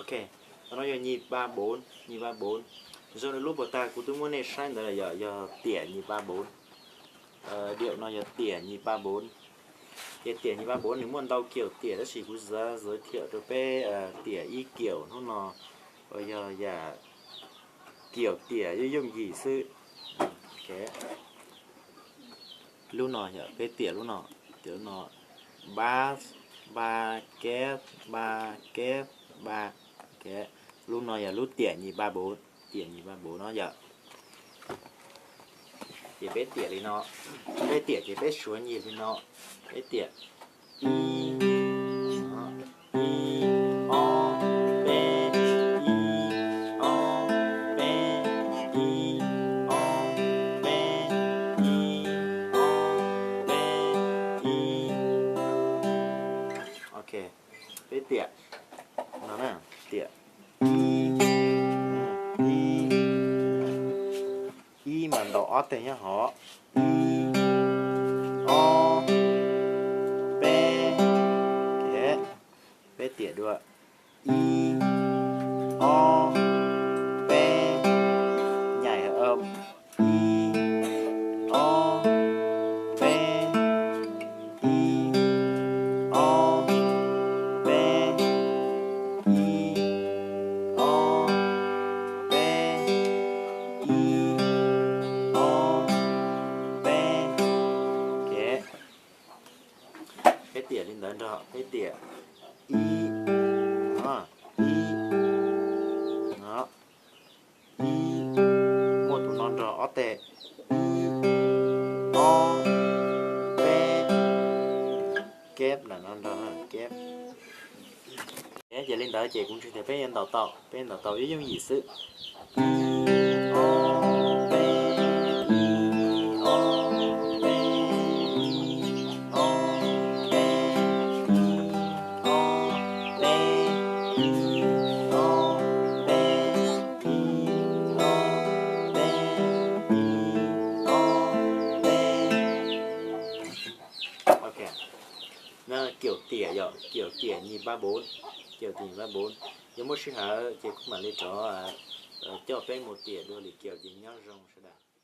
Ok, no yog nhịp ba bốn, nhịp ba bốn. Zoo li lub puag ta kuv twb muab nej saib ntawd lawm, yog tiam nhịp ba bốn. Điệu no yog tiam nhịp ba bốn. Ces tiam nhịp ba bốn nws muaj ntau kiểu tiam tab sis kuv xav giới thiệu rau peb tiam ib kiểu hnub no, uas yog yam kiểu tiam yooj yooj yim xwb. Lub no yog peb tiam lub no, tiam lub no, ba, ba, keb, ba, keb, ba. Lub no yog lub tiam nhịp ba bốn, tiam nhịp ba bốn no yom. Ces peb tiam li no, peb tiam ces peb suav nhịp li no, peb tiam ib, ib, ob, peb, ib, ob, peb, ib, ob, peb, ib, ob, peb, ib. Ok, peb tiam no na, tiam ib, ib, ib mas ntaus ob teg nyob hov, ib, ob, peb, peb tiam dua, ib, ob, peb, nhảy hợp âm, ib, ob, peb, ib, ob, peb, ib, ob, peb, ib, ob, peb. Peb tiam li ntawd nrog, peb tiam ib, ib, ib, muaj tus no nrog ob teg, ib, ob, peb, keb lam no nrog keb. Ces li ntawd ces kuv ntseeg tias peb yuav ntaus tau, peb ntaus tau yooj yooj yim xwb. Ib, ob, peb, ib, ob, peb, ib, ob, peb, ib, ob, peb, ib, ob, peb, ib, ob, peb. Ok, no kiểu tiam yom, kiểu tiam nhịp ba bốn, kiểu tiam nhịp ba bốn. Yog muaj sij hawm ces kuv mam li rov coj peb mus tiam dua lwm kiểu ces nyob zoo sawv daws.